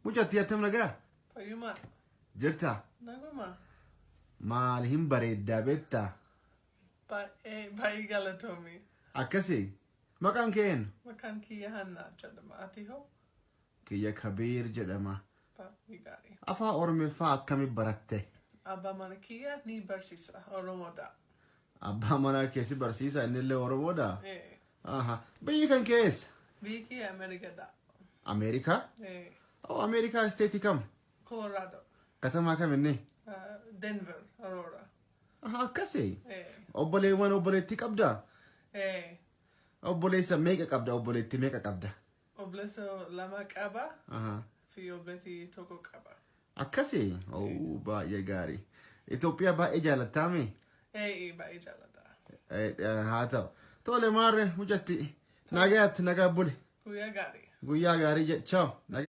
Mucattii, attam nagaa? Fayyuma. Jirta? Naguma. Maal hin bareeddaa beektaa? Baay'ee baay'ee galatoomi. Akkasii. Maqaan kee eenyu? Maqaan kiyya Hannaa jedhama. Ati hoo? Kiyya Kabiir jedhama. Baay'ee gaarii. Afaan Oromiffaa akkami baratte? Abbaa mana kiyya ni barsiisa. Oromoodha. Abbaa manaa keessi barsiisa, innillee Oromoodha? Eh. Aha. Biyyi kan kee eessa? Biyyi kiyya Ameerikaadha. Ameerikaa? Eh. Oh, Ameerikaa state kam? Colorado. Katamaa kam inni? Denver, Aurora. Aha, akkasii. Eh. Obboleewwan, obboleettii qabdaa? Eh. Obboleessa meeqa qabda? Obboleettii meeqa qabda? Obboleessa lama qaba. Fi obboleettii tokko qaba. Akkasii. Oh, baay'ee gaarii. Itoophiyaa baay'ee jaalattaami? Eh, baay'ee jaalladha. Haa ta'u. Tole maarree mucatti. Nagaatti, nagaa buli. Guyyaa gaarii. Guyyaa gaarii jedhe. Ciao. Nagaa.